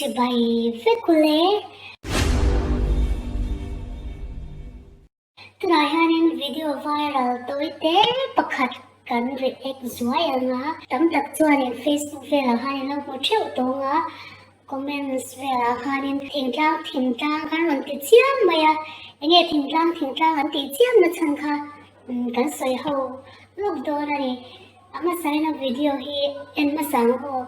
Chibai vek ule. Tunah hianin video viral tawi te pakhat kan react zuai ang a. Tam tak chuanin Facebook velah khan in lo hmu theuh tawng a, comments velah khanin thingtlang thingtlang khan rawn ti chiam mai a, enge thingtlang thingtlang an tih chiam na chhan kha kan sawi ho lawk dawn a ni. A hmasaina video hi en hmasa ang aw.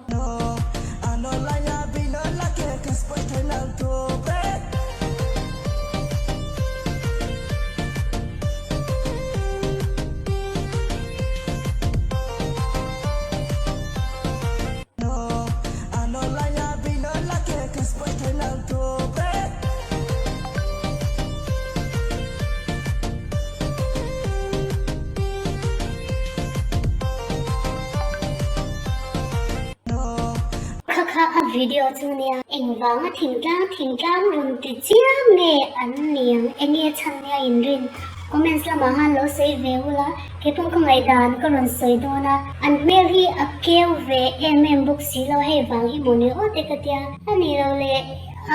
Kha kha a video chu nia. Engvanga thingtlang thingtlang rawn ti chiang nge an niang enge chhan nia inrin comments lamah khan lo sawi ve ula keipawh ka ngaihdan ka rawn sawi dawn a an hmel hi a keu ve em em bawk si lo hei vang hi maw ni aw te ka tia a nih loh leh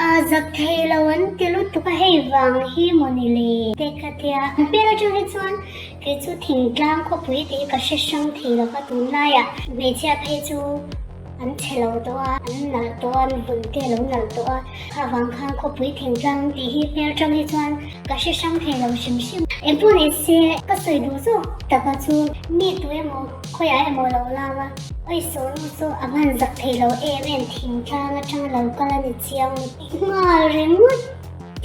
A zak thei lo an ti lutuk a hei vang hi maw ni le te ka tia. An hmel atang hi chuan kei chu thingtlang khawpui tih hi ka hre hrang thei lo va tunlaiah hmeichhia phei chu an chhe lo tawh a, an nalh tawh a, an vun te a lo nalh tawh a, kha vang khan khawpui thingtlang tih hi hmel atang hi chuan ka hre hrang thei lo hrim hrim. Engpawh ni se ka sawi duh zawk taka chu mi tu emaw khawiah emaw lo lam a. Oi sawnu chu a hman zak thei lo em em thingtlang atanga lo kal a ni chiang nghal ringawt.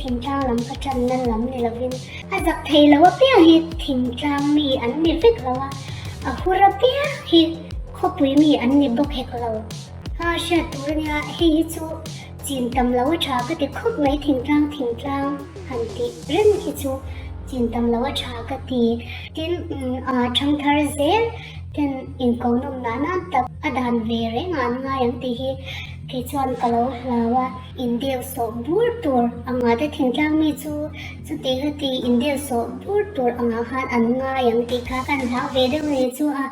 Thingtlang lam ka tanna lam ni lovin a zak thei lo apiang hi thingtlang mi an ni vek lo a, a hur apiang hi khawpui mi an ni bawk hek lo. Ha hriat tur a nia, hei hi chu chin tam lo a tha ka ti khawp mai thingtlang thingtlang han tih reng hi chu chin tam lo a tha ka ti. Tin, thangthar zel Ten inko nawm nan nan tak a dan ve reng a an ngai ang tih hi kei chuan ka lo hlau a. Indel sawh bur tur anga te thingtlang mi chu chuti kha ti indel sawh bur tur angah khan an ngai ang tih kha kan hlau ve deuh ni chu a.